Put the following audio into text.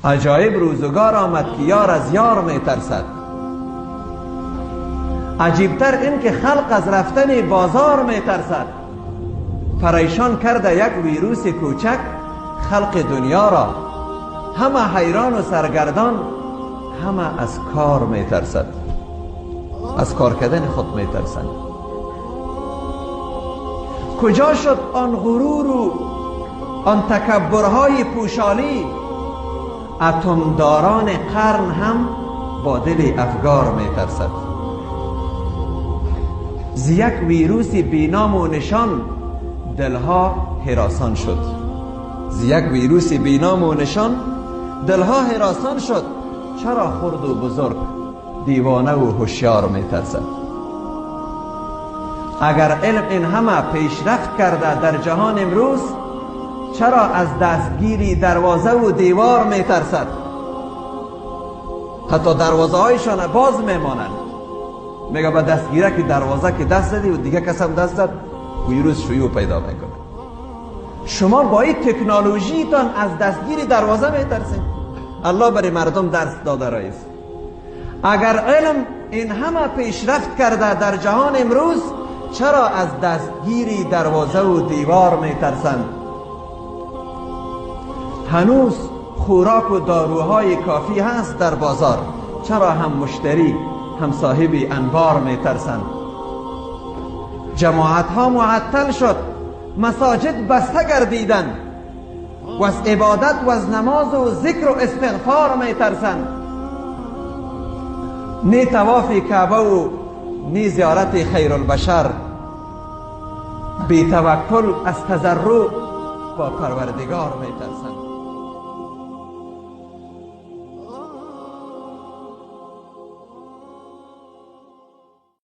عجایب روزگار آمد که یار از یار میترسد. عجیبتر این که خلق از رفتن بازار میترسد. پریشان کرده یک ویروس کوچک خلق دنیا را، همه حیران و سرگردان، همه از کار میترسد، از کار کردن خود میترسند. کجا شد آن غرور و آن تکبرهای پوشالی؟ اتمداران قرن هم با دل افگار میترسد. ز یک ویروس بی نام و نشان دلها هراسان شد. ز یک ویروس بی نام و نشان دلها هراسان شد. چرا خرد و بزرگ، دیوانه و هوشیار میترسد؟ اگر علم این همه پیشرفت کرده در جهان امروز، چرا از دستگیری دروازه و دیوار میترسد؟ حتی دروازه هایشان باز میمانند. میگه با دستگیره که دروازه که دست زدی و دیگه کس هم دست زد، ویروس شیوع پیدا میکنه. شما با این تکنولوژیتان از دستگیری دروازه میترسید. الله برای مردم درس داده رئیس. اگر علم این همه پیشرفت کرده در جهان امروز، چرا از دستگیری دروازه و دیوار میترسند؟ هنوز خوراک و داروهای کافی هست در بازار، چرا هم مشتری هم صاحب انبار میترسند؟ جماعت ها معطل شد، مساجد بسته گردیدند، و از عبادت و از نماز و ذکر و استغفار میترسند. نی طواف کعبه و نی زیارت خیر البشر، بی توکل از تضرع با پروردگار میترسند.